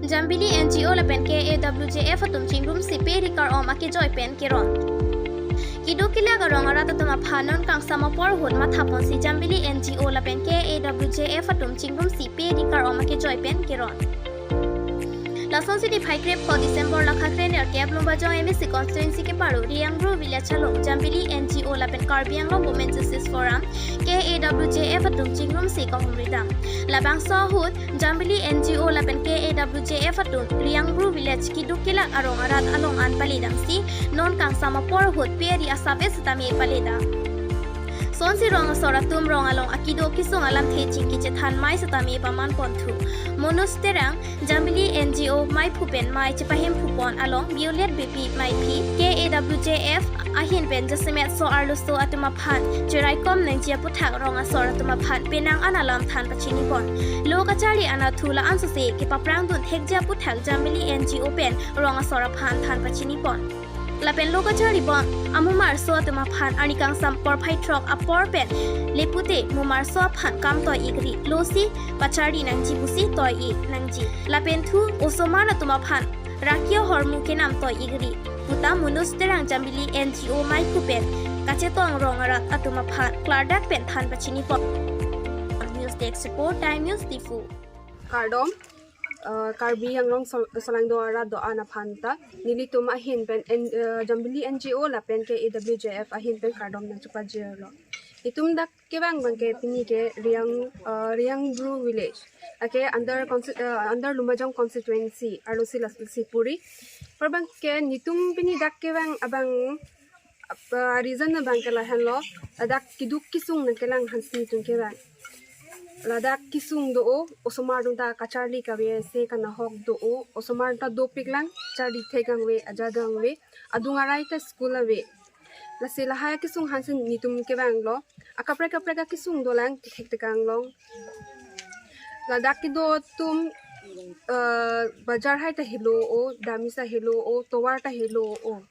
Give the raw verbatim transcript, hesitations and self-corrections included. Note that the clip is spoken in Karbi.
Jambili N G O lapen K A W J F atum chingrumsi pe ri kar-om akejoi pen keron. Keduk kelak arong arat atum aphan non kangsam apor ahut mathaponsi Jambili N G O lapen K A W J F atum chingrumsi pe ri kar-om akejoi pen keron. Lasonsi niphai krepho December lakha krenerkep Lumbajong M A C constituency keparo Riangbru village along Jambili N G O lapen Karbi Anglong Women Justice Forum K A W J F atum chingrumsi kahumri dam. Labangso ahut Jambili N G O lapen K A W J F atum Riangbru village keduk kelak arong arat along an paledamsi non kangsam apor ahut pe ri asap-et setame paledam. Sonsi rong asor atum rong along akedo kesung alamthe chingki chethan mei setame paman ponthu. Manoj Terang, Jambili N G O meiphu pen mei chepahemphu pon along Violet Beypi meiphi, K A W J F ahin pen jasemet so-arloso atum aphan cheraikom nangji aputhak rong asor atum aphan penang an alam than pachini pon. Lo kacharli anatthu la-an sose kepaprang dun thekji aputhak Jambili N G O pen rong asor aphan than pachini pon. Lapen lo kacharli bom amumarso atum aphan arni kangsam porphai throk apor pen lepute mumarso aphan kam toi-ik ri, losi pacharli nangji pusi toi-ik nangji. Lapen thu osomar atum aphan raki ahormu kenam toi-ik ri puta Manoj Terang Jambili N G O meiphu pen kachetong rong arat atum aphan klardak pen than pachini pon. News Desk Report, Time News Diphu. Kardom, uh, Karbi Anglong Sol-, Solangdo arat do-an aphan ta nelitum ahin pen N-, uh, Jambili N G O lapen K A W J F ahin pen kardom nangchepajirlo. Itum dak kevang abangke pini ke Riang, uh, Riangbru village, ake under consti-, uh, under Lumbajong constituency arlosi lasi puri. Par abangke nelitum pini dak kevang abang, uh, reason abangke lahenlo, ladak keduk kesung nangkelang aphansi nelitum kevang. Ladak kesung do-o, osomar atum ta kacharli kave, se kanahok do-o, osomar ta dopiklang, charli thek kangve, aja kangve, adung arai ta school ave. Lasi lahai kesung aphansi nelitum kevanglo, akaprek kaprek akesung dolang, kethek tekang long. Ladak kedo atum, eh, bajar hai ta helo-o, damis ta helo-o, tovar ta helo-o.